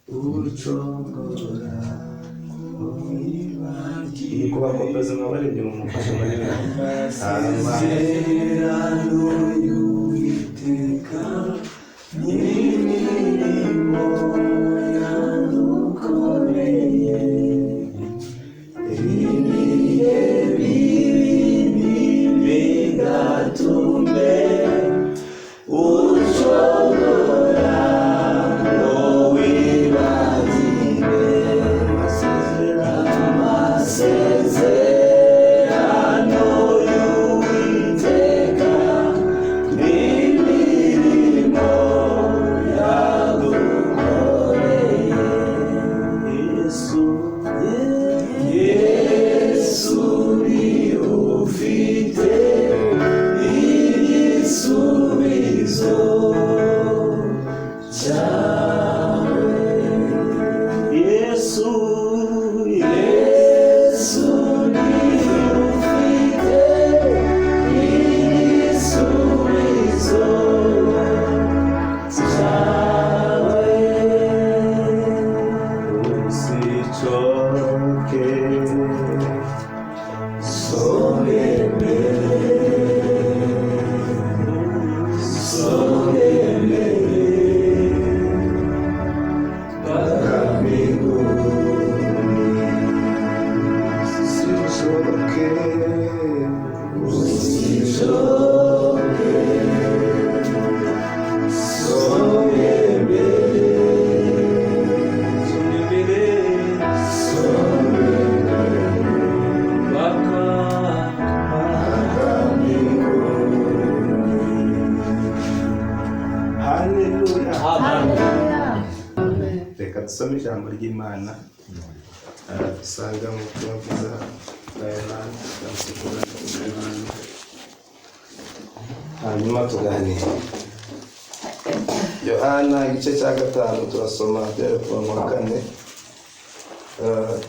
Ucogora. Ni kubakopeza mwabaririmbyi mumufashe muri Amasezerano y'Uwiteka n'imirimo yadukoreye, ibihe bibi ntibigatume ucogora ngo wibagirwe amasezerano y'Uwiteka n'imirimo yadukoreye. Yesu. Yesu ni ufite igisubizo cyawe. Yesu. Yesu ni ufite igisubizo cyawe. Usichoke. Songe mbere, songe mbere, mpaka mbinguni. Usichoke. Usichoke, songe mbere, Songe mbere. Songe mbere, Mpaka mpaka mbinguni. Haleluya. Hallelujah. Reka dusome ijambo ry'Imana dusanga mu butumwa bwiza bwa Yohana, bwa Yohana, hanyuma tuganire. Yohana igice cya 5, turasoma duhereye ku murongo wa 4.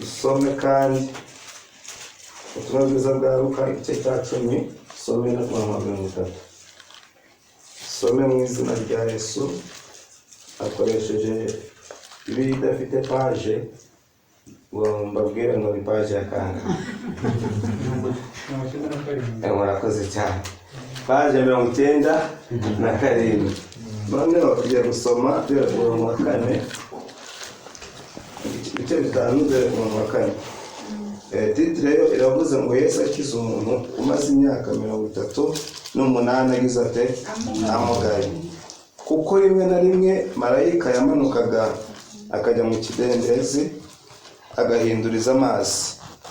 Dusome kandi ubutumwa bwiza bwa Luka igice cya 10, dusome no ku murongo wa 30. Dusome mu izina rya Yesu. Akoresheje Bibiliya idafite page ngo mbabwire ngo ni page ya kangahe. 97. Murakoze cyane, page 97. Noneho tugiye gusoma duhereye ku murongo wa 4, ibice 5, duhereye ku murongo wa 4. Titre yo iravuze ngo Yesu akiza umuntu umaze imyaka 38 agize ate? Amugaye. Kuko rimwe na rimwe marayika yamanukaga akajya mu kidendezi agahinduriza amazi,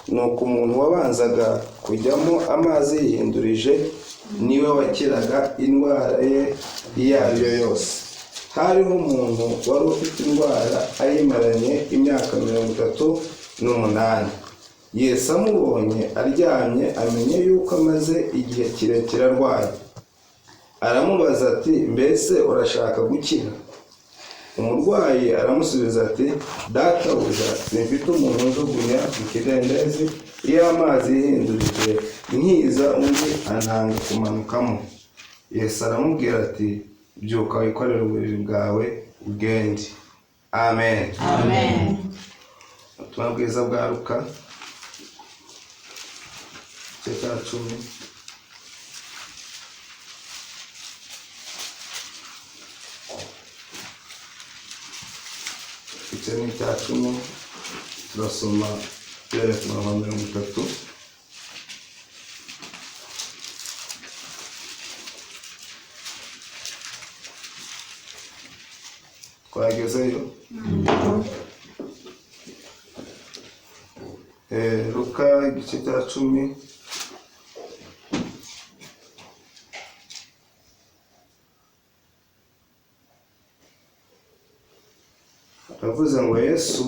nuko umuntu wabanzaga kujyamo amazi yihindurije niwe wakiraga indwara ye iyo ari yo yose. Hariho umuntu wari ufite indwara ayimaranye imyaka 38. Yesu amubonye aryamye, amenye yuko amaze igihe kirekire arwaye, aramubaza ati: "Mbese urashaka gukira?" Umurwayi aramusubiza ati: "Databuja, simfite umuntu njugunya mu kidendezi iyo amazi yihindurije, nkiza undi antanga kumanukamo." Yesu aramubwira ati: "Byuka, wikorere uburiri bwawe ugende." Amen. Amen. Ubutumwa bwiza bwa Luka igice cya 10, igice ni icya 10, turasoma duhereye ku murongo wa 30. Twagezeyo. Luka igice cya 10, aravuze ngo: Yesu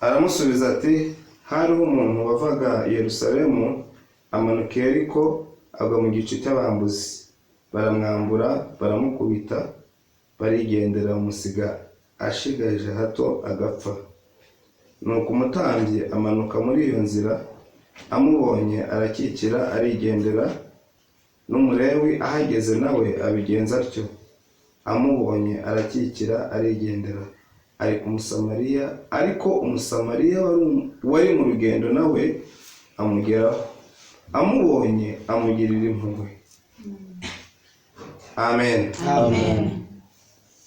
aramusubiza ati: "Hariho umuntu wavaga i Yerusalemu amanuka i Yeriko, agwa mu gico cy'abambuzi, baramwambura, baramukubita, barigendera, bamusiga ashigaje hato agapfa. Nuko umutambyi amanuka muri iyo nzira, amubonye arakikira, arigendera. N'Umulewi ahageze nawe abigenza atyo." Amubonye arakikira arigendera. Ariko Umusamariya wari mu rugendo nawe amugeraho, amubonye amugirira impuhwe. Amen. Amen.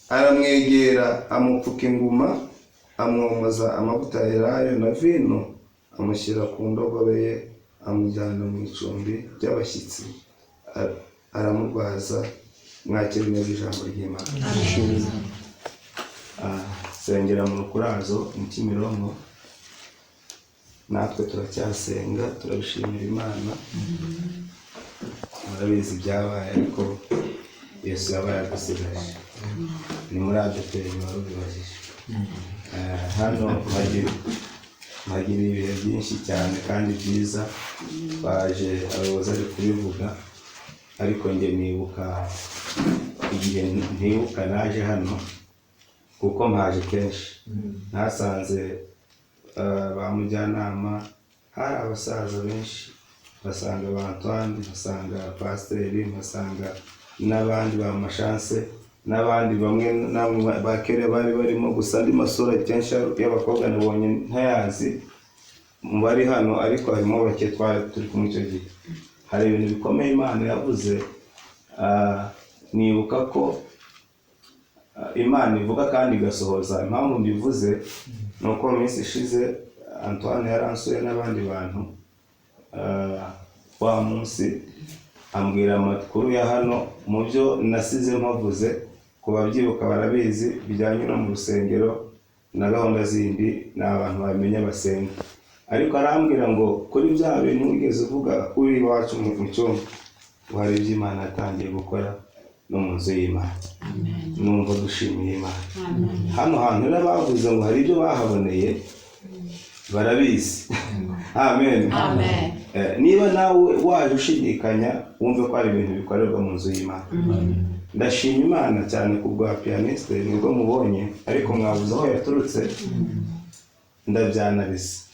Aramwegera, amupfuka inguma, amwomoza amavuta ya elayo na vino, amushyira ku ndogobe ye, amujyana mu icumbi ry'abashyitsi, aramurwaza. Mwakire neza ijambo ry'Imana. Sengera mu Rukurazo mu Kimironko, natwe turacyasenga, turabishimira Imana. Murabizi ibyabaye, ariko Yesu yabaye adusigaje. Ni muri ADEPR warubibajije. Hano mpagira ibihe byinshi cyane kandi byiza. Baje abayobozi ari kubivuga, ariko njye nibuka igihe ntibuka naje hano, kuko mpaje kenshi. Nasanze ba mujyanama, hari abasaza benshi, mpasanga ba Antoine, mpasanga pasiteri, mpasanga n'abandi ba Mashanse n'abandi bamwe namwe ba kera bari barimo. Gusa andi masura kenshi y'abakobwa nabonye ntayazi mu bari hano, ariko harimo bake twari turi kumwe icyo gihe. Hari ibintu bikomeye Imana yavuze. Nibuka ko Imana ivuga kandi igasohoza. Impamvu mbivuze ni uko mu minsi ishize Antoine yaransuye n'abandi bantu, wa munsi ambwira amakuru ya hano. Mu byo nasize mpavuze, ku babyibuka barabizi, bijyanye no mu rusengero na gahunda zindi, ni abantu bamenya basenga. Ariko arambwira ngo kuri bya bintu wigeze uvuga kuri iwacu mu cyumba, ngo hari ibyo Imana yatangiye gukora no mu nzu y'Imana. Numva dushimiye Imana. Hano hantu rero bavuze ngo hari ibyo bahaboneye, barabizi. Amen. Amen. Niba nawe waje ushidikanya, wumve ko hari ibintu bikorerwa mu nzu y'Imana. Ndashima Imana cyane ku bwa pianiste, nibwo mubonye, ariko mwabuze aho yaturutse. Ndabyanariza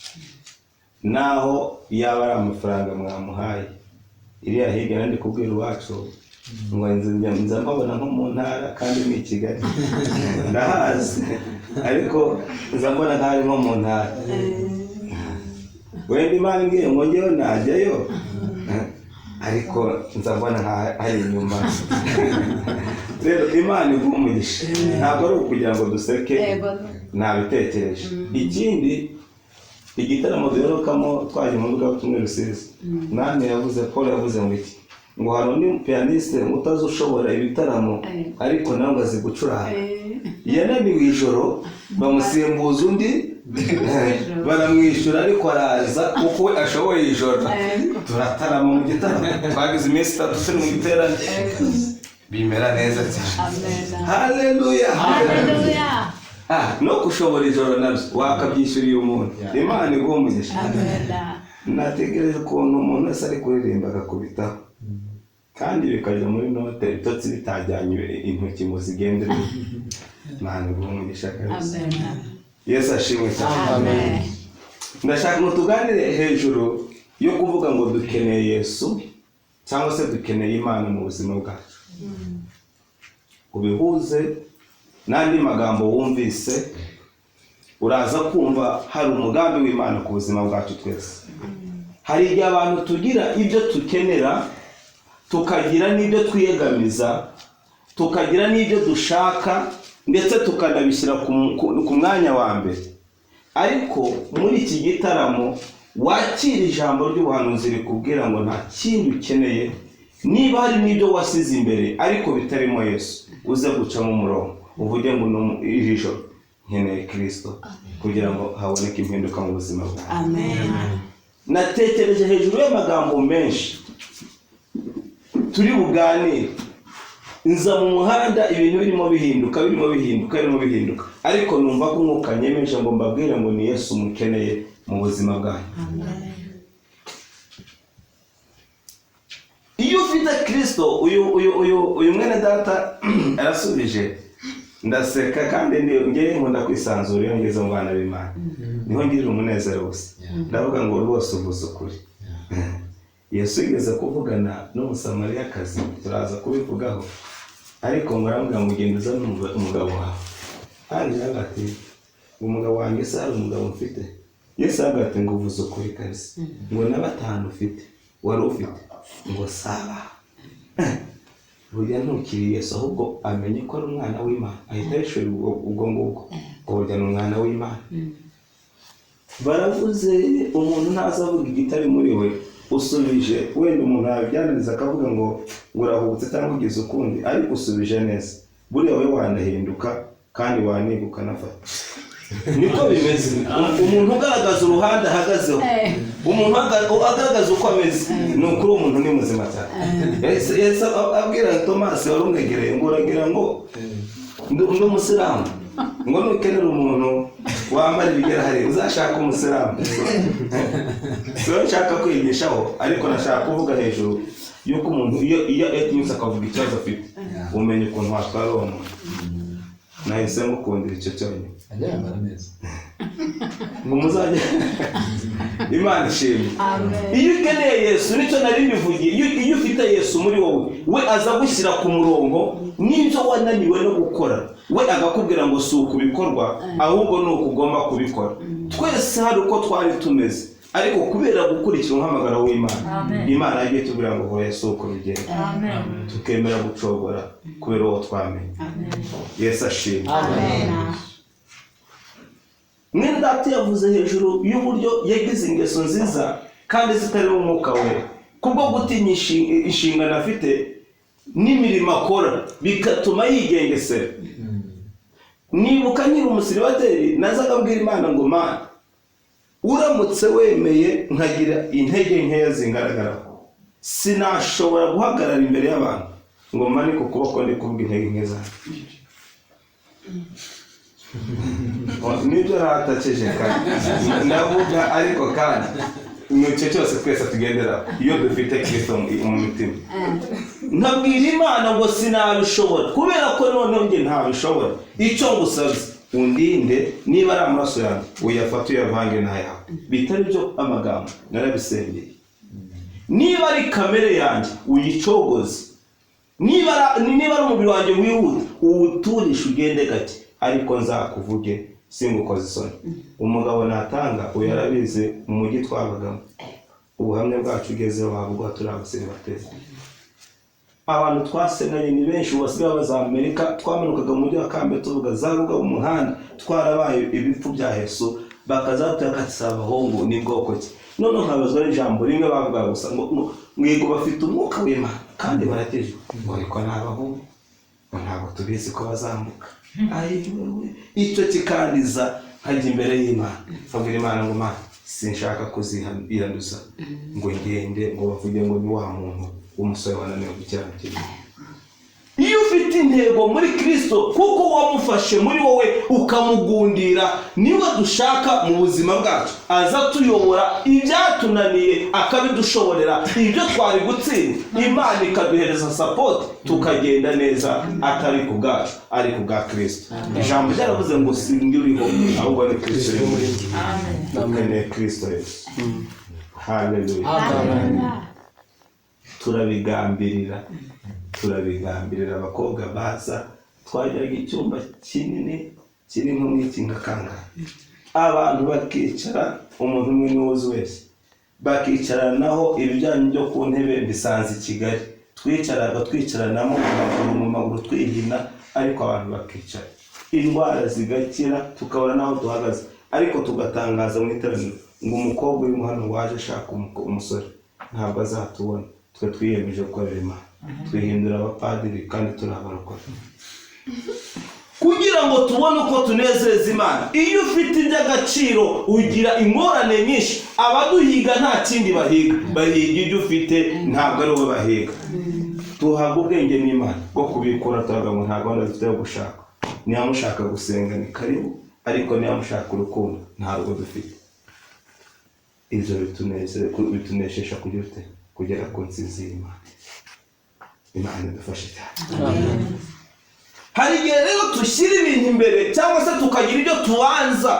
naho yaba ari amafaranga mwamuhaye iriya hirya. Nandi kubwira iwacu ngo nza mbabona nko mu ntara, kandi ni i Kigali ndahazi, ariko nza mbona nk'aho ari nko mu ntara. Wenda Imana imbwiye ngo njyewe najyayo, ariko nza mbona nk'aho ari inyuma. Rero Imana iguha umugisha, ntabwo ari ukugira ngo duseke. Nabitekereje. Ikindi, igitaramo duherukamo twaje mu mvugabutumwa i Rusizi, Mwami yavuze, Paul yavuze ngo iki? Ngo hari undi pianiste utazi ushobora ibitaramo, ariko nawe ngo azi gucuranga. Yananiwe ijoro, bamusimbuza undi, baramwishyura, ariko araza kuko we ashoboye ijoro. Turatarama mu gitaramo, twagize iminsi 3 turi mu giterane, bimera neza cyane. Haleluya. Haleluya. No gushobora ijoro nabyo wakabyishyuriye umuntu. Imana iguha umugisha. Nategereje ukuntu umuntu wese ari kuririmba agakubitaho, kandi bikajya muri note, ibitotsi bitajyanye intoki ngo zigende. Imana iguha umugisha kabisa. Yesu ashimwe cyane. Ndashaka ngo tuganire hejuru yo kuvuga ngo dukeneye Yesu, cyangwa se dukeneye Imana mu buzima bwacu. Ubihuze n'andi magambo wumvise, uraza kumva hari umugambi w'Imana ku buzima bwacu twese. Hari igihe abantu tugira ibyo tukenera, tukagira n'ibyo twiyegamiza, tukagira n'ibyo dushaka, ndetse tukanabishyira ku mwanya wa mbere. Ariko muri iki gitaramo wakira ijambo ry'ubuhanuzi rikubwira ngo nta kindi ukeneye. Niba hari n'ibyo wasize imbere ariko bitarimo Yesu, uze gucamo umurongo uvuge ngo iri joro nkeneye Kristo, kugira ngo haboneke impinduka mu buzima bwawe. Amen. Natekereje hejuru y'amagambo menshi turi buganire, nza mu muhanda ibintu birimo bihinduka, birimo bihinduka, birimo bihinduka, ariko numva ko umwuka nyemeje ngo mbabwire ngo ni Yesu mukeneye mu buzima bwanyu. Iyo ufite Kristo, uyu mwene data arasubije, ndaseka kandi ngewe nkunda kwisanzura iyo ngeze mu bana b'Imana, niho ngirira umunezero gusa. Ndavuga ngo rwose uvuze ukuri. Yesu yigeze kuvugana n'Umusamariyakazi, turaza kubivugaho, Ariko ngo arambwira ngo ugenda uzane umugabo wawe. Kandi aravuga ati umugabo wanjye se hari umugabo mfite? Yesu aravuga ati ngo uvuze ukuri kabisa, ngo na batanu ufite wari ufite ngo saba. Burya ntukiri Yesu, ahubwo amenye ko ari umwana w'Imana, ahita yishura ubwo ngubwo ngo burya ni umwana w'Imana. Baravuze umuntu ntaza avuga igitari muri we. Usubije wenda umuntu yabyananiza akavuga ngo urahubutse cyangwa ugize ukundi, ariko usubije neza, buriya wowe wanahinduka kandi waniga ukanafata. Niko bimeze. Umuntu ugaragaza uruhande ahagazeho, umuntu agaragaza uko ameze, ni ukuri umuntu ni muzima cyane. Yesu abwira Tomasi wari umwegereye ngo uragira ngo ndi umusilamu, ngo nukenera umuntu wambara ibigera hariya uzashaka umusilamu. Siyo nshaka kwigishaho, ariko nashaka kuvuga hejuru y'uko umuntu iyo atinyutse akavuga ikibazo afite, umenya ukuntu watwara uwo muntu. Nahise ngukundira icyo cyonyine. Ajya yambara neza. Ngo muzajye Imana ishimwe. Iyo ukeneye Yesu, nicyo nari mbivugiye, iyo ufite Yesu muri wowe, we aza gushyira ku murongo n'ibyo wananiwe no gukora, we agakubwira ngo si ukubikorwa ahubwo ni uko ugomba kubikora. Twese hari uko twari tumeze, ariko kubera gukurikira umuhamagaro w'Imana, Imana yagiye itubwira ngo hoya si uko bigenda, tukemera gucogora kubera uwo twamenye. Yesu ashimwe. Mwene data yavuze hejuru y'uburyo yagize ingeso nziza kandi zitarimo umwuka we, kubwo gutinya inshingano afite n'imirimo akora bigatuma yigengesera. Nibuka nkiri umusiribateri, nazaga mbwira Imana ngo Mana, uramutse wemeye nkagira intege nkeya zingaragaraho, sinashobora guhagarara imbere y'abantu ngo manike ukuboko ndi kuvuga intege nke zanjye. Nibyo natakeje kandi ndavuga, ariko kandi nicyo cyose twese tugendera iyo dufite Kristo mu mitima. Nkabwira Imana ngo sinabishobora, kubera ko noneho njye ntabishobora. Icyo ngusabye undinde, niba ari amaraso yanjye uyafate uyavange n'ayawe, bitari byo amagambo narabisengeye. Niba ari kamere yanjye uyicogoze, niba ari umubiri wanjye wihuta uwuturishe ugende gake, ariko nzakuvuge singukoze isoni. Umugabo natanga uyu yarabizi mu mujyi twabagamo, ubuhamya bwacu ugezeho wavuga turi abasiribateri. Abantu twasenanye ni benshi, ubu basigaye baza Amerika. Twamanukaga mu mujyi wa Kambe tuvuga za ruga mu muhanda, twarabaye ibipfu bya Yesu, bakazatuyakatisa abahungu ni bwoko ki. Noneho nkabazwa n'ijambo rimwe bavuga gusa ngo mwego bafite umwuka w'Imana kandi barakijwe, ngo ariko ni abahungu, ngo ntabwo tubizi ko bazambuka. Icyo kikandiza nkajya imbere y'Imana nkabwira Imana ngo Mana sinshaka kuzihanduza ngo ngende ngo bavuge ngo ni wa muntu w'umusore wananiwe gukiranukirwa. Iyo ufite intego muri Kristo, kuko wamufashe muri wowe ukamugundira, niwe dushaka mu buzima bwacu, aza tuyobora ibyatunaniye akabidushoborera, ibyo twari gutsinda Imana ikaduhereza support tukagenda neza, atari ku bwacu ari ku bwa Kristo. Ijambo ryaravuze ngo sinjye uriho ahubwo ni Kristo uri muri njye. Amen. Kristo Yesu. Haleluya. Turabigambirira, turabigambirira. Abakobwa baza, twageraga icyumba kinini kiri nko mu ikingakanga, abantu bakicara, umuntu umwe niwe uzi wese, bakicaranaho ibijyanye byo ku ntebe bisanze i Kigali. Twicaraga twicaranamo mu maguru twihina, ariko abantu bakicara, indwara zigakira, tukabona n'aho duhagaze, ariko tugatangaza mu iteraniro ngo umukobwa uri hano waje ashaka umusore ntabwo azatubona. Twe twiyemeje gukorera Imana, twihindura abapadiri kandi turi abarokore kugira ngo tubone uko tunezeza Imana. Iyo ufite iby'agaciro ugira ingorane nyinshi. Abaduhiga nta kindi bahiga, bahiga ibyo ufite, ntabwo ari wowe bahiga. Tuhabwa ubwenge n'Imana bwo kubikura, tuvuga ngo nta gahunda dufite yo gushaka. Niba mushaka gusenga ni karibu, ariko niba mushaka urukundo ntabwo dufite. Ibyo bitunesesha kugera ku nsinzi y'Imana. Imana idufashe cyane. Hari igihe rero dushyira ibintu imbere cyangwa se tukagira ibyo tubanza.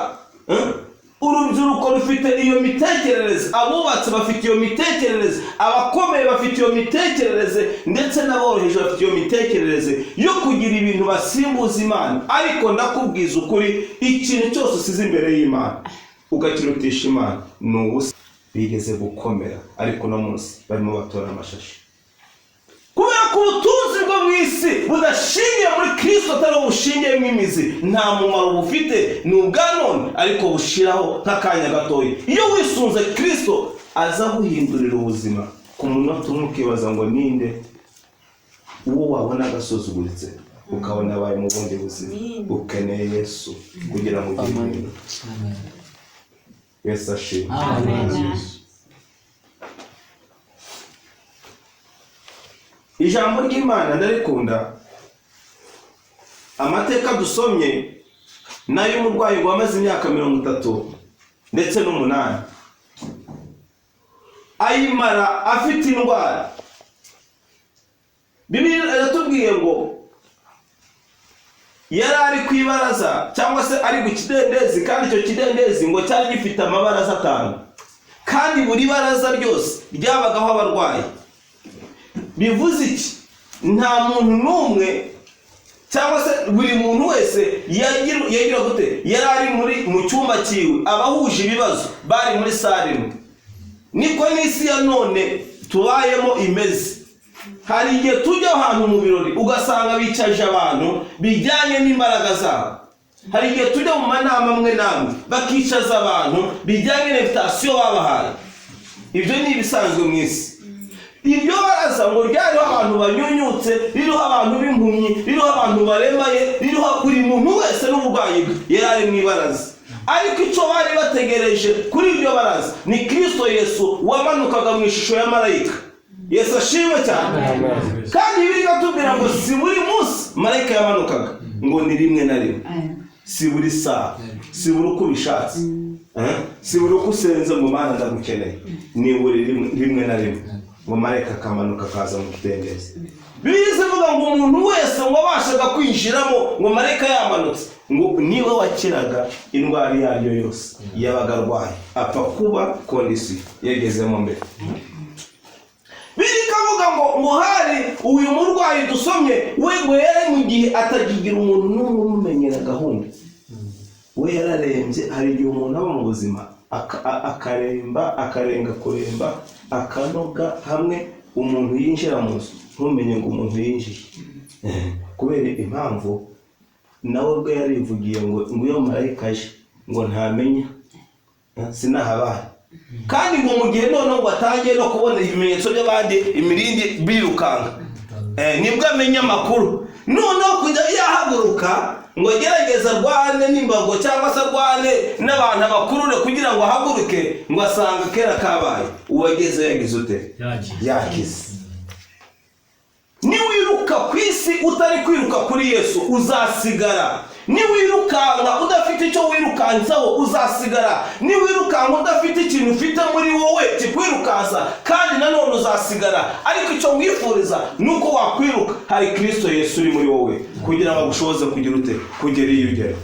Urubyiruko rufite iyo mitekerereze, abubatsi bafite iyo mitekerereze, abakomeye bafite iyo mitekerereze, ndetse n'aboroheje bafite iyo mitekerereze yo kugira ibintu basimbuza Imana. Ariko ndakubwiza ukuri, ikintu cyose usize imbere y'Imana ugakirutisha Imana ni ubusa. Bigeze gukomera, ariko uno munsi barimo batora amashashi kubera ko ubutunzi bwo mu isi budashingiye muri Kristo, atari bushingiyemo imizi, nta mumaro bufite, ni ubwa none ariko bushiraho nk'akanya gatoya. Iyo wisunze Kristo aza guhindurira ubuzima ku munota umwe, ukibaza ngo ninde uwo wabona agasuzuguritse, ukabona abaye mu bundi buzima. Ukeneye Yesu kugira ngo ugire impinduka. Yesu ashimwe. Ijambo ry'Imana ndarikunda. Amateka dusomye n'ay'umurwayi wamaze imyaka 38, ayimara afite indwara. Bibiliya iratubwiye ngo yari ari ku ibaraza cyangwa se ari ku kidendezi, kandi icyo kidendezi ngo cyari gifite amabaraza 5, kandi buri baraza ryose ryabagaho abarwayi. Bivuze iki? Nta muntu n'umwe cyangwa se buri muntu wese yagira gute, yari ari mu cyumba cyiwe, abahuje ibibazo bari muri sare imwe. Niko n'isi ya none tubayemo imeze. Hari igihe tujya ahantu mu birori ugasanga bicaje abantu bijyanye n'imbaraga zabo. Hari igihe tujya mu manama amwe n'amwe bakicaza abantu bijyanye na invitation babahaye. Ibyo ni ibisanzwe mu isi. Iryo baraza ngo ryariho abantu banyunyutse, ririho abantu b'impumyi, ririho abantu baremaye, ririho buri muntu wese n'uburwayi bwe, yari ari mu ibaraza. Ariko icyo bari bategereje kuri iryo baraza ni Kristo Yesu wamanukaga mu ishusho ya marayika. Yesu ashimwe cyane. Kandi Bibiliya iratubwira ngo si buri munsi marayika yamanukaga, ngo ni rimwe na rimwe, si buri saha, si buri uko ubishatse, si buri uko usenze ngo Mana ndagukeneye, ni buri rimwe na rimwe ngo marayika akamanuka akaza mu kidendezi. Bibiliya ivuga ngo umuntu wese ngo abashaga kwinjiramo ngo marayika yamanutse, ngo niwe wakiraga indwara iyo ari yo yose yabaga arwaye, apfa kuba kondisiyo yagezemo mbere. Bibiliya ikavuga ngo hari uyu murwayi dusomye we ngo yari mu gihe atakigira umuntu n'umwe umumenyera gahunda. We yararembye. Hari igihe umuntu aba mu buzima akaremba, akarenga kuremba, akanoga hamwe, umuntu yinjira mu nzu ntumenye ngo umuntu yinjiye, kubera impamvu nawe ubwe yarivugiye ngo iyo marayika aje ngo ntamenya sinahabaye. Kandi ngo mu gihe noneho ngo atangiye no kubona ibimenyetso by'abandi imirindi birukanka, nibwo amenya amakuru. Noneho kujya yahaguruka ngo agerageze arwane n'imbago cyangwa se arwane n'abantu abakurure kugira ngo ahaguruke, ngo asanga kera kabaye, uwageze yagize ute? Yakize. Niwiruka ku isi utari kwiruka kuri Yesu uzasigara. Niwirukanka udafite icyo wirukansaho uzasigara. Niwirukanka udafite ikintu ufite muri wowe kikwirukansa, kandi nanone uzasigara. Ariko icyo mwifuriza nuko wakwiruka hari Kristo Yesu uri muri wowe kugira ngo agushoboze kugira ute, kugera iyo ugera.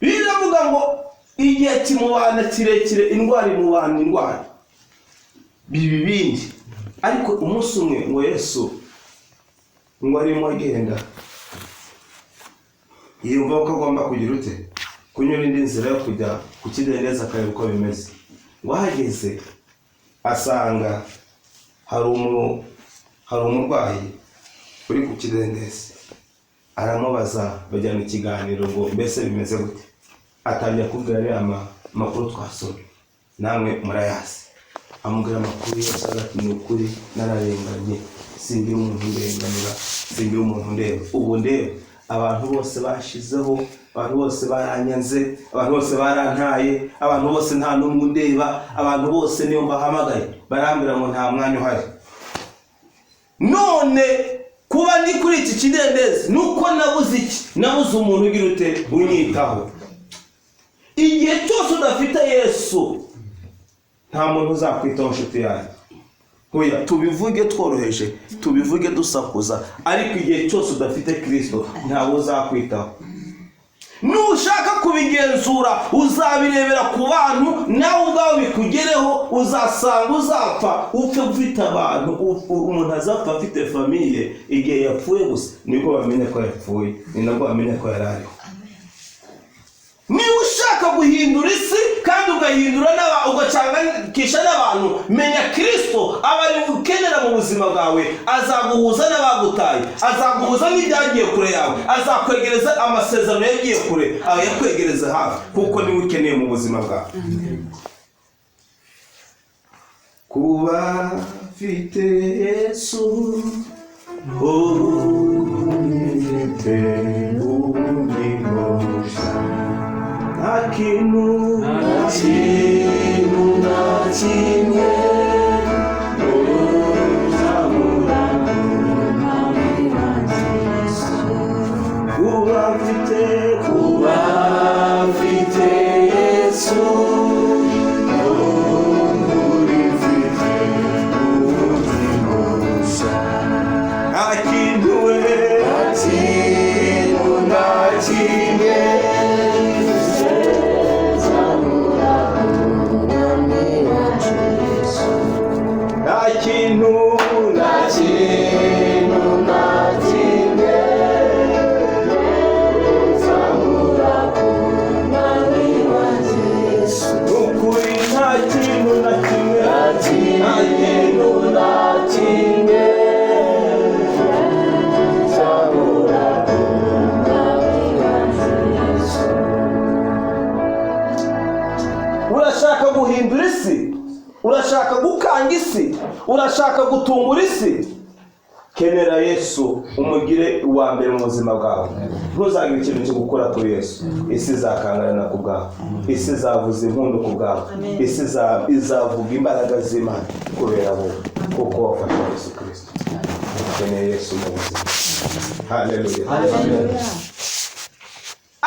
Biravuga ngo igihe kimubana kirekire, indwara imubana indwara bibi bindi. Ariko umunsi umwe ngo Yesu ngo arimo agenda yumva ko agomba kugira ute, kunyura indi nzira yo kujya ku kidendezi akareba uko bimeze. Ngo ahageze asanga hari umurwayi uri ku kidendezi, aramubaza, bajyana ikiganiro ngo mbese bimeze gute. Atangira kubwira ariya makuru twasomye namwe murayazi. Amubwira amakuru yose ati ni ukuri nararenganye, singira umuntu ndenganura, singira umuntu ndeba, ubu ndeba abantu bose bashizeho, abantu bose baranyanze, abantu bose barantaye, abantu bose nta n'umwe undeba, abantu bose niyo mbahamagaye barambwira ngo nta mwanya uhari. None kuba ndi kuri iki kidendezi nuko nabuze iki? Nabuze umuntu ugira ute, unyitaho. Igihe cyose udafite Yesu nta muntu uzakwitaho nshuti yanjye. Hoya tubivuge tworoheje, tubivuge dusakuza, ariko igihe cyose udafite Kristo ntawe uzakwitaho. Nushaka kubigenzura uzabirebera ku bantu, nawe ubwawe bikugereho, uzasanga uzapfa upfe ufite abantu. Umuntu azapfa afite famille, igihe yapfuye gusa nibwo bamenya ko yapfuye, ni nabwo bamenya ko yari ariho. Niba ushaka guhindura isi kandi ugahindura ugacangakisha n'abantu, menya Kristo aba ari ukenera mu buzima bwawe. Azaguhuza n'abagutaye, azaguhuza n'ibyagiye kure yawe, azakwegereza amasezerano yagiye kure, ayakwegereza hafi, kuko niwe ukeneye mu buzima bwawe. Kuba mfite Yesu, Ufite ubugingo bushya. Nta kintu Nta kintu na kimwe uzabura kuba mfite, kuba mfite Yesu, ukuri mfite ubugingo bushya. Nta kintu we, Nta kintu na kimwe nta kintu nta kintu na kimwe uzabura ku mwami wanjye Yesu. Ukuri nta kintu na kimwe, Nta kintu na kimwe uzabura ku mwami wanjye Yesu. Urashaka guhindura isi, urashaka gukanga isi, urashaka gutungura isi, kenera Yesu, umugire uwa mbere mu buzima bwawe. Ntuzagire ikintu cyo gukora kuri Yesu. Isi izakangarana ku bwawe, isi izavuza impundu ku bwawe, isi izavuga imbaraga z'Imana kubera wowe, kuko wafashe Yesu Kristo. Ukeneye Yesu mu buzima. Haleluya.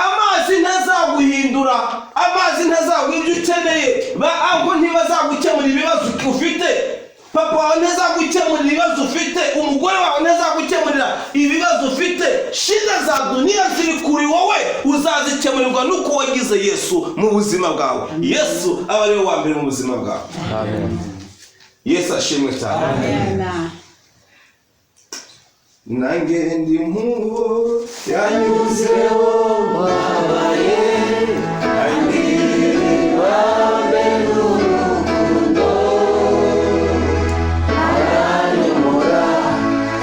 Amazi ntazaguhindura, amazi ntazaguha ibyo ukeneye, ba ango ntibazagukemura ibibazo ufite, papa wawe ntazagukemurira ibibazo ufite, umugore wawe ntazagukemurira ibibazo ufite. Shida za dunia ziri kuri wowe, uzazikemurirwa nuko wagize Yesu mu buzima bwawe. Yesu aba ariwe wa mbere mu buzima bwawe. Yesu ashimwe cyane. Nanjye ndi nk'uwo yanyuzeho Babaye ibambe n'urukundo, aranyomora,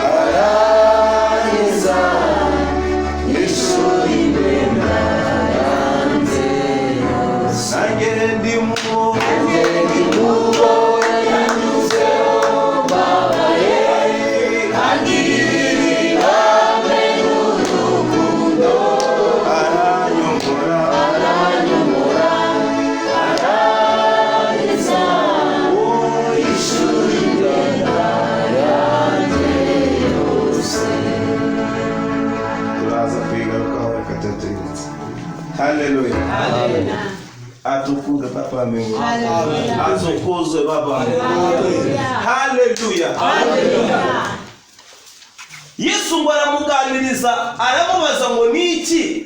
arankiza, ishuri imyenda yanjye yose. Nanjye ndi muwo Ndi mubo yanyuzeho babaye, ibambe n'urukundo, aranyomora, aranyomora, arankiza, ishuri imyenda yanjye yose. Turaza kuyigarukaho, reka tuyitegetse. Haleluya. Atukuzwe Baba wa mbinguni, atukuzwe Baba wa mbinguni. Haleluya. Yesu ngo aramuganiriza, aramubaza ngo ni iki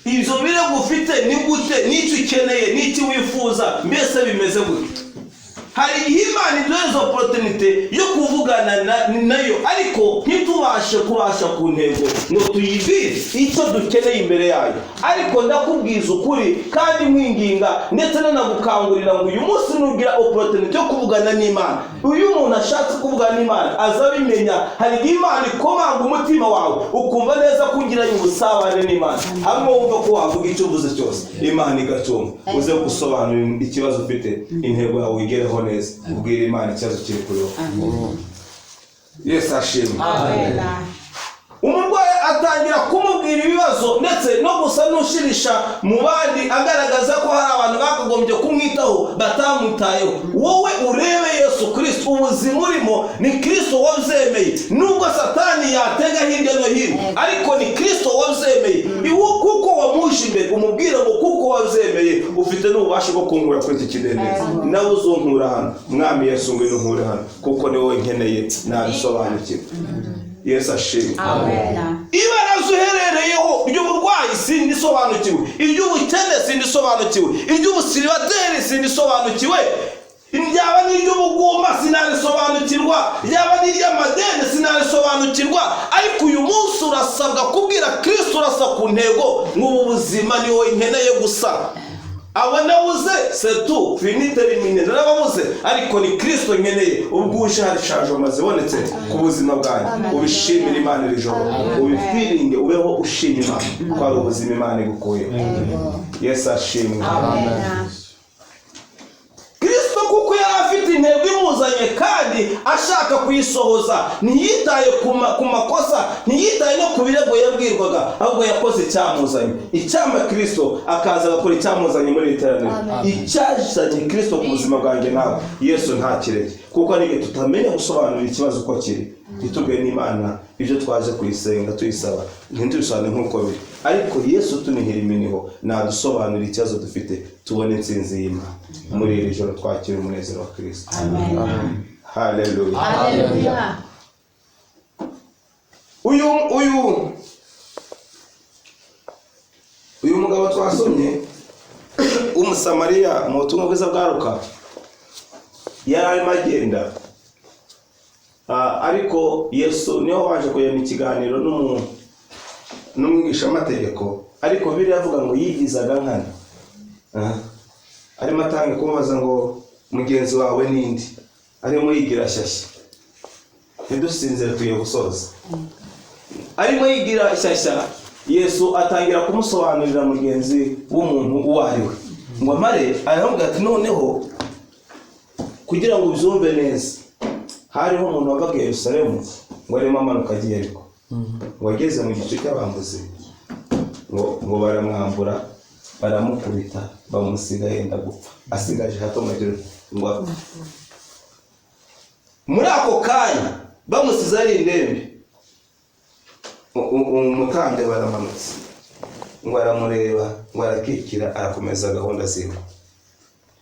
ibyo birego ufite, ni gute, n'icyo ukeneye, n'iki wifuza, mbese bimeze gute? Hari igihe Imana iduhereza opportunité yo kuvugana nayo, ariko ntitubashe kubasha ku ntego ngo tuyibwire icyo dukeneye imbere yayo. Ariko ndakubwiza ukuri kandi nkwinginga ndetse nanagukangurira ngo uyu munsi nugira opportunité yo kuvugana n'Imana, uyu umuntu ashatse kuvugana n'Imana aza abimenya. Hari igihe Imana ikomanga umutima wawe, ukumva neza ko ugiranye ubusabane n'Imana, hamwe wumva ko wavuga icyo uvuze cyose Imana igatumva. Uze gusobanura ikibazo ufite, intego yawe uyigereho neza, ubwira Imana ikibazo kiri kuri wowe. Yesu ashimwe. Umurwayi atangira kumubwira ibibazo, ndetse no gusa n'ushirisha mu bandi, agaragaza ko hari abantu bakagombye kumwitaho batamwitayeho. Wowe urebe Yesu Kristo, ubuzima urimo ni Kristo wabyemeye, nubwo Satani yatega hirya no hino, ariko ni Kristo wabyemeye. Iwo kuko wamuje imbere, umubwire ngo kuko wabyemeye ufite n'ububasha bwo kunkura kuri iki kidendezi, nawe uzunkura hano. Mwami Yesu, ngwino unkure hano, kuko ni wowe nkeneye, nabisobanukirwa. Yesu ashimwe. Ibaraza uherereyeho ry'uburwayi sindisobanukiwe, iry'ubukene sindisobanukiwe, iry'ubusiribateri sindisobanukiwe, ryaba n'iry'ubugumba sinarisobanukirwa, ryaba n'iry'amadeni sinarisobanukirwa. Ariko uyu munsi urasabwa kubwira Kristo, urasa ku ntego nk'ubu buzima ni wowe nkeneye gusa. Abo nabuze setu finite rimine narababuze, ariko ni Kristo nkeneye. Ubwo uje hari changement zibonetse ku buzima bwanyu, ubishimire Imana iri joro, ubifiringe, ubeho ushima Imana ko ari ubuzima Imana igukuyeho. Yesu ashimwe. Kristo kuko yari afite intego imuzanye kandi ashaka kuyisohoza, ntiyitaye ku makosa, ntiyitaye no ku birego yabwirwaga, ahubwo yakoze icyamuzanye. Icyampa Kristo akaza agakora icyamuzanye muri iri teraniro, icyazanye Kristo ku buzima bwanjye nawe, Yesu ntakireke. Kuko hari igihe tutamenya gusobanura ikibazo uko kiri, ntitubwe n'Imana ibyo twaje kuyisenga tuyisaba, ntitubisobanure nk'uko biri. Ariko Yesu tunihira iminiho, nadusobanurira ikibazo dufite, tubone intsinzi y'Imana. Muri iri joro twakira umunezero wa Kristo. Haleluya. Haleluya. Uyu mugabo twasomye w'Umusamariya mu butumwa bwiza bwa Luka, yari arimo agenda, ariko Yesu niwe waje kugirana ikiganiro n'umwigishamategeko, ariko Bibiliya avuga ngo yigizaga nkana. Arimo atanga kumubaza ngo mugenzi wawe ninde, arimo yigira shyashya. Ntidusinzire, tugiye gusoza. Arimo yigira shyashya, Yesu atangira kumusobanurira mugenzi w'umuntu uwo ari we. Ngo amare aramubwira ati noneho kugira ngo ubyumve neza, hariho umuntu wavaga i Yerusalemu ngo arimo amanuka agiye Yeriko, ngo ageze mu gice cy'abambuzi, ngo baramwambura, baramukubita, bamusiga yenda gupfa, asigaje hato ngo apfe. Muri ako kanya bamusize ari indembe, umutambyi baramanutse ngo aramureba, ngo arakikira, arakomeza gahunda ziwe.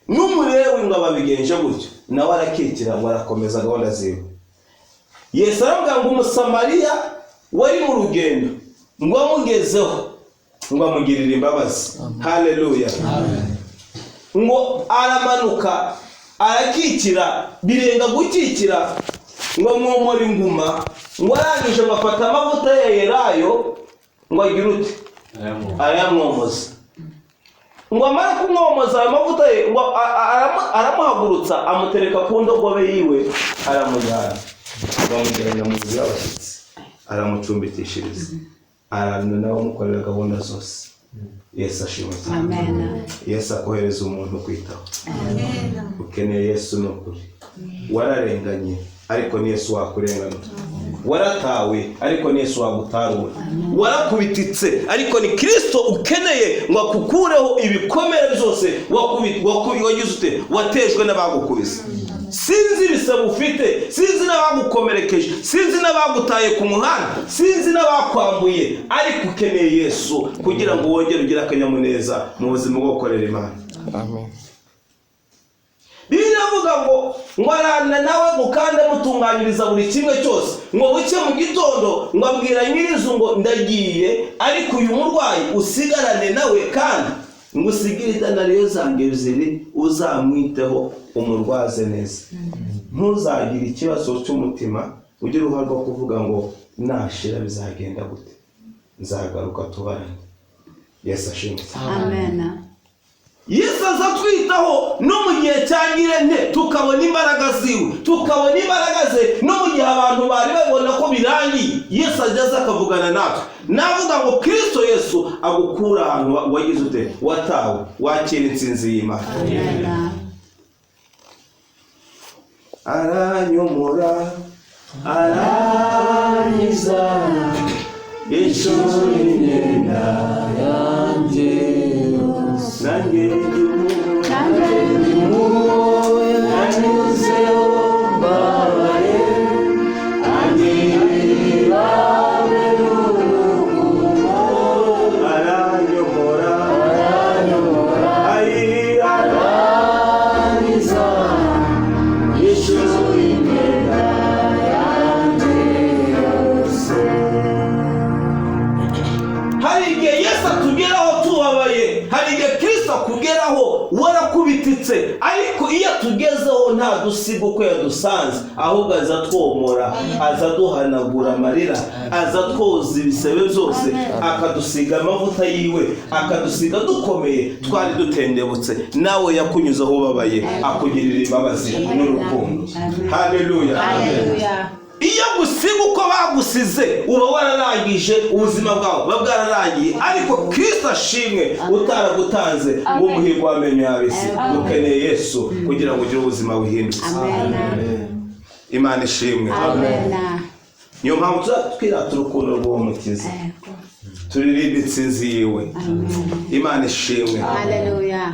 N'umulewi ngo ababigenje gutyo, nawe arakikira, ngo arakomeza gahunda ziwe. Yesu aramubwira ngo Umusamariya wari mu rugendo ngo amugezeho, ngo amugirire imbabazi. Haleluya. Ngo aramanuka arakikira, birenga gukikira, ngo mwomora inguma, ngo arangije ngo afata amavuta ya elayo, ngo agire ute, arayamwomoza. Ngo amara kumwomoza ayo mavuta ye, ngo aramuhagurutsa, amutereka ku ndogobe yiwe, aramujyana, bamujyana mu nzu y'abashyitsi, aramucumbikishiriza, arana nawe amukorera gahunda zose. Yesu ashimwe cyane. Yesu akohereza umuntu kwitaho. Ukeneye Yesu ni ukuri. Wararenganye, ariko ni Yesu wakurenganura. Waratawe, ariko ni Yesu wagutarura. Warakubititse, ariko ni Kristo ukeneye ngo akukureho ibikomere byose wagize ute, watejwe n'abagukubise. Sinzi ibisebe ufite, sinzi n'abagukomerekeje, sinzi n'abagutaye ku muhanda, sinzi n'abakwambuye, ariko ukeneye Yesu kugira ngo wongere ugire akanyamuneza mu buzima bwo gukorera Imana. Amen. Bibiliya iravuga ngo arana nawe ngo kandi amutunganyiriza buri kimwe cyose. Ngo buke mu gitondo ngo abwira nyir'inzu ngo ndagiye, ariko uyu murwayi usigarane nawe, kandi ngo usigire idanariyo zanjye ebyiri, uzamwiteho umurwaze neza. Ntuzagire ikibazo cy'umutima ugire uruhare rwo kuvuga ngo nashira bizagenda gute, nzagaruka tubarane. Yesu ashimwe. Amen. Yesu aza twitaho no mu gihe cya ngirente, tukabona imbaraga ziwe, tukabona imbaraga ze no mu gihe abantu bari babona ko birangiye. Yesu ajya aza akavugana natwe. Navuga ngo Kristo Yesu agukura ahantu wagize ute, watawe, wakira intsinzi y'Imana. Amen. Aranyomora, arankiza, ishuri imyenda yanjye yose. Nanjye ndi Muwo yanyuzeho mbabaye, angirira n'urukundo. Aranyomora, Aranyomora, ayi, arankiza, ishuri imyenda yanjye yose. Hari igihe Twarangiritse, ariko iyo atugezeho ntadusiga uko yadusanze, ahubwo aza twomora, aza duhanagura amarira, aza twoza ibisebe byose, akadusiga amavuta yiwe, akadusiga dukomeye twari dutendebutse. Nawe yakunyuzeho ubabaye, akugirira imbabazi n'urukundo. Haleluya. Haleluya. Iyo gusiga uko bagusize uba wararangije, ubuzima bwawe buba bwararangiye, ariko Kristo ashimwe utaragutanze ngo umuhigo w'amenyo y'ab'isi. Ukeneye Yesu kugira ngo ugire ubuzima buhindutse. Amen. Imana ishimwe. Amen. Niyo mpamvu tuzatwirata urukundo rw'uwo mukiza, turirimba intsinzi yiwe. Imana ishimwe. Haleluya.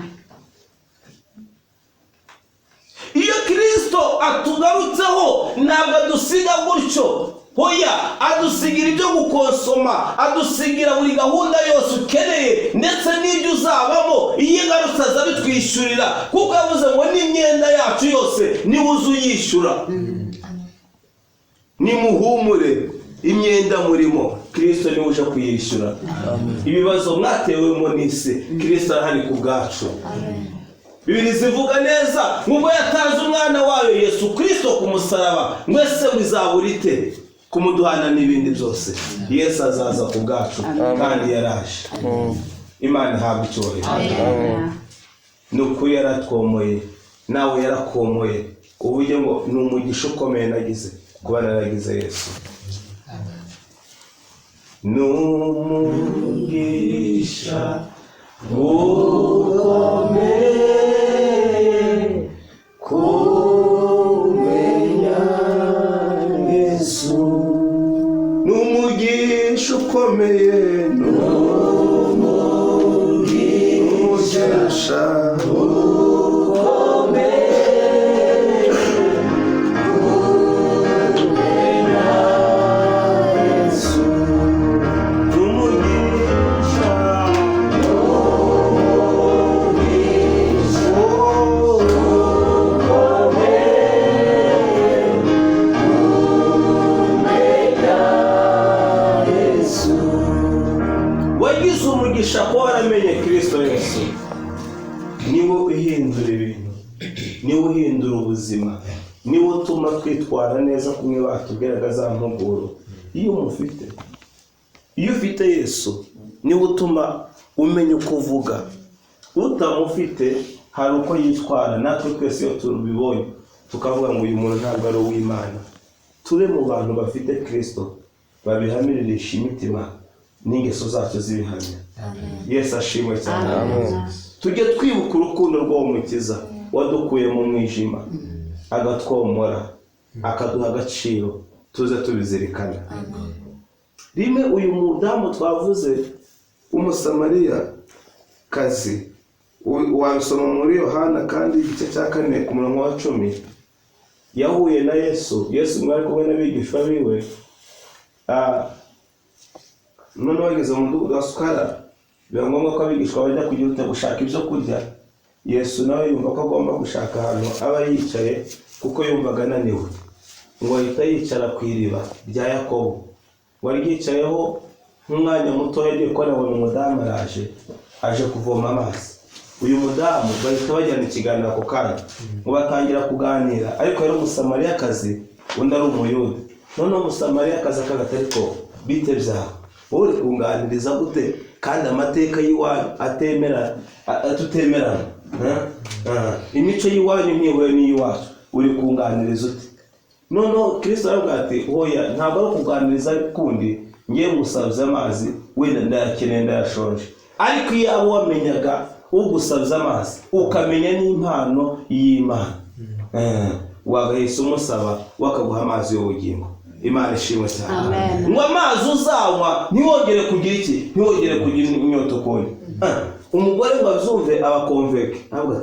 Iyo Kristo atugarutseho ntabwo adusiga gutyo, hoya, adusigira ibyo gukonsoma, adusigira buri gahunda yose ukeneye ndetse n'ibyo uzabamo. Iyo igarutse aza bitwishyurira, kuko yavuze ngo n'imyenda yacu yose niwe uza uyishyura. Nimuhumure, imyenda murimo Kristo niwe uje kuyishyura. Ibibazo mwatewemo n'isi, Kristo arahari ku bwacu. Bibiri zivuga neza nk'ubwo yatanze umwana wayo Yesu Kristo ku musaraba, mwese bizabura ite kumuduhana n'ibindi byose? Yesu azaza ku bwacu kandi yaraje. Imana ihabwa icyubahiro. Amen. Ni ukuri yaratwomoye, nawe yarakomoye, uburyo ngo ni umugisha ukomeye nagize kuba naragize Yesu. Ni umugisha ukomeye kumenya Yesu, ni umugisha ukomeye, ni umugisha ni umugisha wagize umugisha kuba waramenye Kristo Yesu. Niwe uhindura ibintu, niwe uhindura ubuzima, niwe utuma twitwara neza kumwe batubwiraga za mpuguro. Iyo umufite, iyo ufite Yesu, niwe utuma umenya uko uvuga. Utamufite hari uko yitwara, natwe twese iyo tubibonye tukavuga ngo uyu muntu ntabwo ari uw'Imana. Tube mu bantu bafite Kristo, babihamiririsha imitima n'ingeso zacu z'ibihamya. Yesu ashimwe cyane. Tujye twibuka urukundo rw'uwo mukiza wadukuye mu mwijima, agatwomora, akaduha agaciro, tuze tubizirikana. Rimwe uyu mudamu twavuze Umusamariya kazi, wabisoma muri Yohana kandi igice cya 4 ku murongo wa 10, yahuye na Yesu. Yesu mwari kumwe n'abigishwa biwe, noneho bageze mu mudugudu wa Sukara, biba ngombwa ko abigishwa bajya kugira ute gushaka ibyo kurya. Yesu nawe yumva ko agomba gushaka ahantu aba yicaye, kuko yumvaga ananiwe, ngo ahita yicara ku iriba rya Yakobo. Wari yicayeho nk'umwanya muto, yagiye kubona abona umudamu araje, aje kuvoma amazi. Uyu mudamu bahita bajyana ikiganiro ako kanya, ngo batangira kuganira, ariko yari umusamariyakazi, undi ari umuyuda. Noneho umusamariyakazi akavuga ati ariko bite byawe, wowe uri kunganiriza gute kandi amateka y'iwanyu atemera, tutemerana, imico y'iwanyu ntihuye n'iy'iwacu, uri kunganiriza ute? Noneho Kristo aravuga ati hoya, ntabwo ari ukuganiriza kundi, ngiye ngusabye amazi, wenda ndayakeneye, ndayashonje. Ariko iyo abo wamenyaga ugusabye amazi, ukamenya n'impano y'Imana, wagahise umusaba wakaguha amazi y'ubugingo. Imana ishimwe cyane. Amen. Ngo amazi uzanywa ntiwongere kugira iki, ntiwongere kugira inyota ukundi. Umugore ngo abyumve abakonveke, ntabwo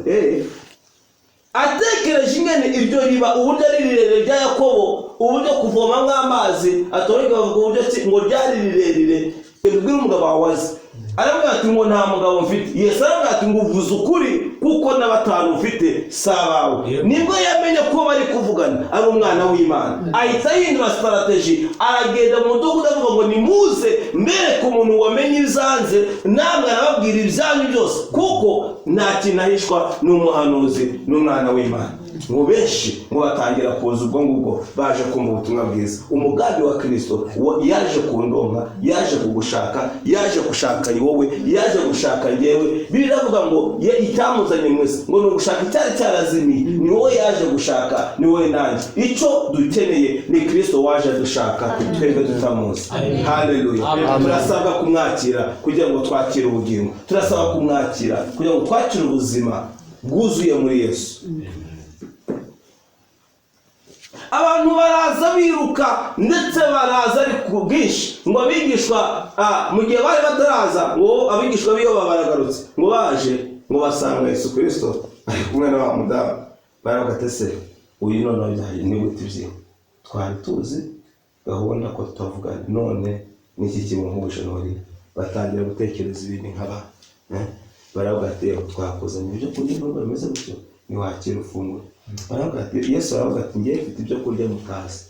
atekereje ingene iryo riba uburyo ari rirerire rya Yakobo, uburyo kuvomamo amazi atorega, bavuga uburyo ngo ryari rirerire. Ubwira umugabo wawe azi, aravuga ati ngo nta mugabo mfite. Yesu aravuga ati ngo uvuze ukuri, kuko na batanu ufite si abawe. Nibwo yamenye ko bari kuvugana ari umwana w'Imana, ahita ahindura strategy, aragenda mu mudugudu avuga ngo nimuze mbereke umuntu wamenye ibyanze, namwe arababwira. Arababwira ibyanyu byose, kuko nta kintu ahishwa n'umuhanuzi n'umwana w'Imana. Ngo benshi ngo batangira kuza ubwo ngubwo baje kumva ubutumwa bwiza. Umugambi wa Kristo yaje kundonka, yaje kugushaka, yaje gushaka wowe, yaje gushaka njyewe. Biravuga ngo ye icyamuzanye mwese ngo ni ugushaka icyari cyarazimiye. Ni wowe yaje gushaka, ni wowe nanjye. Icyo dukeneye ni Kristo waje dushaka, twebwe tutamuzi. Haleluya. Turasabwa kumwakira kugira ngo twakire ubugingo. Turasaba kumwakira kugira ngo twakire ubuzima bwuzuye muri Yesu. Abantu baraza biruka, ndetse baraza ari ku bwinshi. Ngo abigishwa mu gihe bari bataraza, ngo abigishwa biyo baragarutse, ngo baje ngo basanga Yesu Kristo ari kumwe na wa mudamu. Baravuga ati se uyu noneho byaje ni gute ibye? Twari tuzi gahunda ko tutavugana, none niki kimuhuje n'uriya? Batangira gutekereza ibintu nk'aba. Baravuga ati twakuzanye ibyo kurya nubwo bimeze gutyo, ntiwakira ufunguro. Baravuga ati Yesu aravuga ati ngiye mfite ibyo kurya mutazi.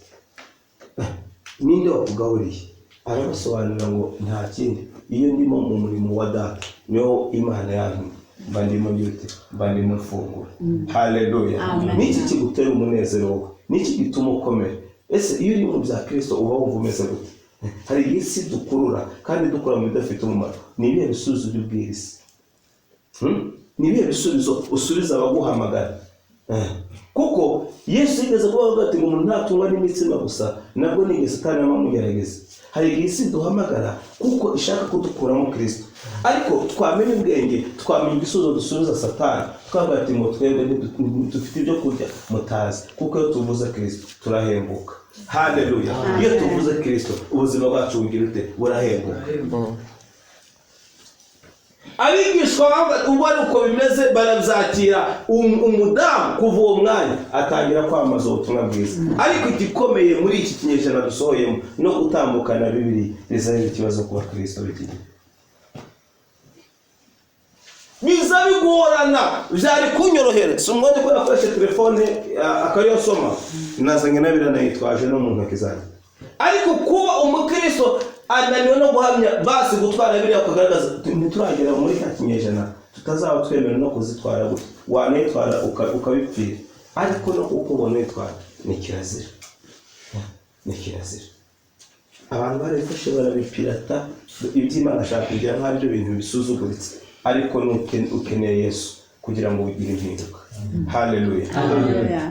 Ninde wakugaburiye? Arabasobanurira ngo nta kindi, iyo ndimo mu murimo wa Data niyo Imana yantumye, mba ndimo ngute, mba ndimo mfungura. Haleluya. Niki kigutera umunezero wowe? Niki gituma ukomera? Ese iyo uri mu bya Kristo uba wumva umeze gute? Hari isi dukurura kandi dukora mu bidafite umumaro. Ni ibihe bisubizo by'ubwira isi? Ni ibihe bisubizo usubiza abaguhamagara? Kuko Yesu yigeze kuvuga ati ngo umuntu ntatungwa n'imitsima gusa, nabwo nigeze Satani amugerageza. Hari igihe isi duhamagara kuko ishaka kudukuramo Kristo, ariko twamenya ubwenge, twamenya igisubizo dusubiza Satani, twavuga ati ngo twebwe dufite ibyo kurya mutazi, kuko iyo tuvuze Kristo turahembuka. Haleluya. Iyo tuvuze Kristo ubuzima bwacu bugira ute? Burahembuka. Abigishwa ubwo ari uko bimeze barabyakira. Umudamu kuva uwo mwanya atangira kwamamaza ubutumwa bwiza. Ariko igikomeye muri iki kinyejana dusohoyemo no gutambukana Bibiliya bizaba ikibazo ku bakristo b'iki gihe. Biza bigorana, byari kunyorohera. Si umwanya ko nakoresha telefone akariyo nsoma, nazanye na Bibiliya nayitwaje no mu ntoki zanjye. Ariko kuba umukristo ananiwe no guhamya basi gutwara Bibiliya kugaragaza, ntituragera muri cya kinyejana tutazaba twemerewe no kuzitwara gutya. Wanayitwara ukabipfira, ariko no kukubona uyitwara ni kirazira, ni kirazira. Abantu barabifashe barabipirata. Iby'Imana ashaka kugira nk'aho aribyo bintu bisuzuguritse, ariko ukeneye Yesu kugira ngo ugire impinduka. Haleluya.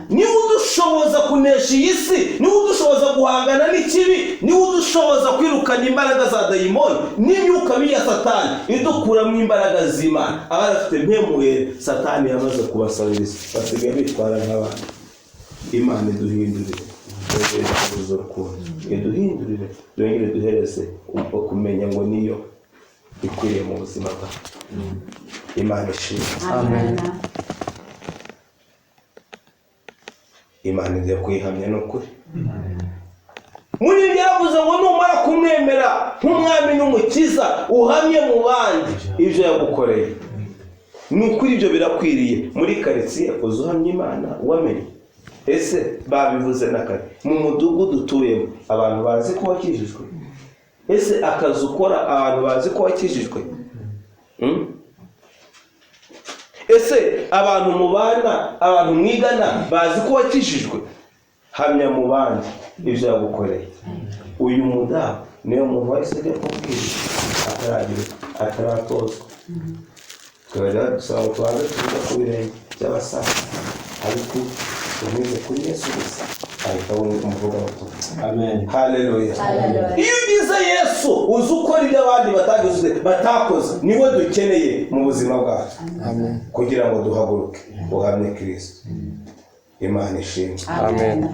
Niba udushoboza kunesha iyi si, niba udushoboza guhangana n'ikibi, niba udushoboza kwirukana imbaraga za dayimoni n'imyuka mibi ya Satani idukuramo imbaraga z'Imana. Abari bafite mpemuye Satani yamaze kubasabiriza, basigaye bitwara nk'abana. Imana iduhindurire, iduhindurire, yongere duhereze kumenya ngo niyo ikwiriye mu buzima bwacu. Imana ishimwe. Amen. Imana igiye kuyihamya n'ukuri. Muri ibyo yaravuze ngo numara kumwemera nk'umwami n'umukiza uhamye mu bandi ibyo yagukoreye. Ni ukuri ibyo birakwiriye. Muri karitsiye uzi uhamye Imana wamenye. Ese babivuze na kare, mu mudugudu utuyemo abantu bazi ko wakijijwe? Ese akazi ukora abantu bazi ko wakijijwe? Ese abantu mubana, abantu mwigana bazi ko wakijijwe? Hamya mu bandi ibyo yagukoreye. Uyu mudamu niyo muntu wahise ajya kubwira ataragira ataratozwa. Twajya dusaba ngo tubanze tuvuge ku birenge by'abasaza, ariko unyuze kuri Yesu gusa ahita abona umuvugabutumwa. Amen. Haleluya. Iyo ugize Yesu uzi ukora ibyo abandi batagize batakoze, niwe dukeneye mu buzima bwacu. Amen. Kugira ngo duhaguruke uhamye Kristo. Imana ishimwe. Amen.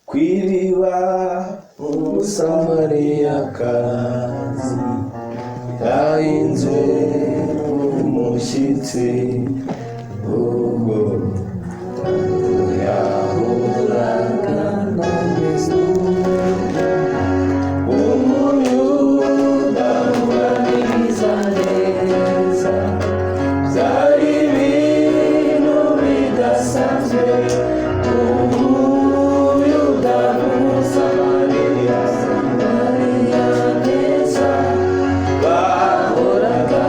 Ku iriba Umusamariyakazi yahinze umushyitsi, ubwo yahuraga na Yesu. Umuyuda mubaniza neza, byari ibintu bidasanzwe. Umuyuda n'Umusamariya neza, bahoraga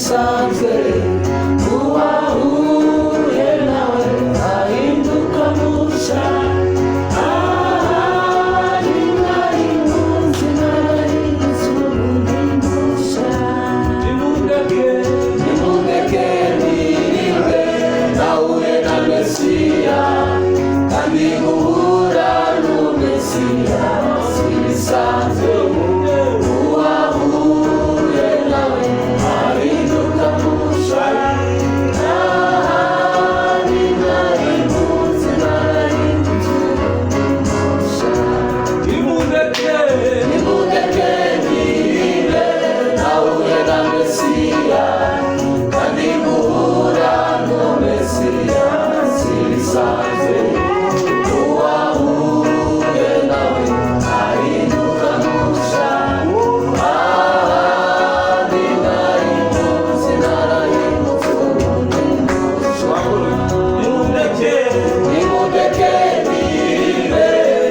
ibisanzwe, uwahuye nawe ahinduka mushya. Ahari nari munsi narahindutse ubu ndi mushya. Nimundeke, nimundeke ndirimbe, nahuye na Mesiya, kandi guhura n'Umesiya si ibisanzwe. Uwahuye nawe ahinduka mushya. Ahari nari munsi narahindutse ubu ndi mushya. Nimundeke, Nimundeke ndirimbe, nahuye na Mesiya, kandi guhura n'Umesiya si ibisanzwe. Uwahuye nawe ahinduka mushya. Ahandi nari munsi narahindutse ubu ndi mushya. nimundeke, Nimundeke ndirimbe,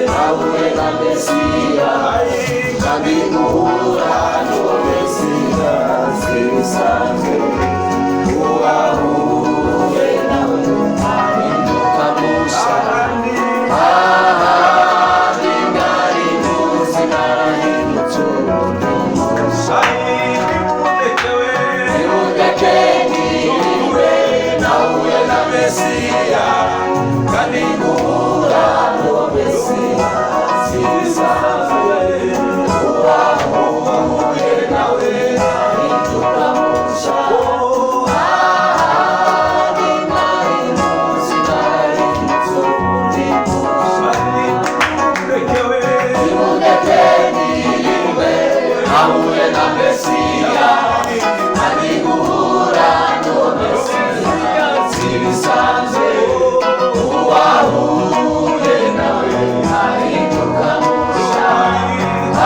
nahuye na Mesiya, kandi guhura n'Umesiya si ibisanzwe. Uwahuye nawe ahinduka mushya. Ahandi nari munsi narahindutse ubu ndi mushya. nimundeke we. Nimundeke ndirimbe, nahuye na Mesiya, kandi guhura n'Umesiya si ibisanzwe. Uwahuye nawe ahinduka mushya. Ahandi nari munsi narahindutse ubu ndi mushya. Nimundeke we. Nimundeke ndirimbe, nahuye na Mesiya, kandi guhura n'Umesiya si ibisanzwe. Uwahuye nawe ahinduka mushya.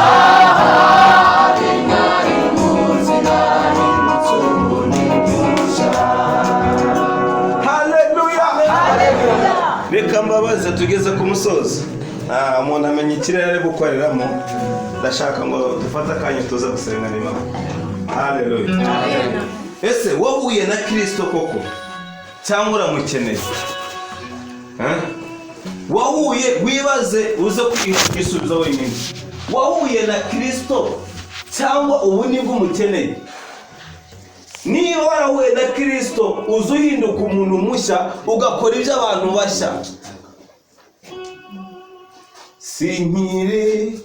Ahari nari munsi narahindutse ubu ndi mushya. Haleluya! Reka mbabaze tugeze ku musozo. Umuntu amenya ikirere ari gukoreramo. Ndashaka ngo dufate akanya tuze gusenga Imana. Haleluya! Ese wahuye na Kristo koko cyangwa uramukeneye? Eh? Wahuye, wibaze uze kwisubiza wenyine. Wahuye na Kristo cyangwa ubu nibwo umukeneye? Niba warahuye na Kristo, uza uhinduka umuntu mushya, ugakora ibyo abantu bashya. Sinkiri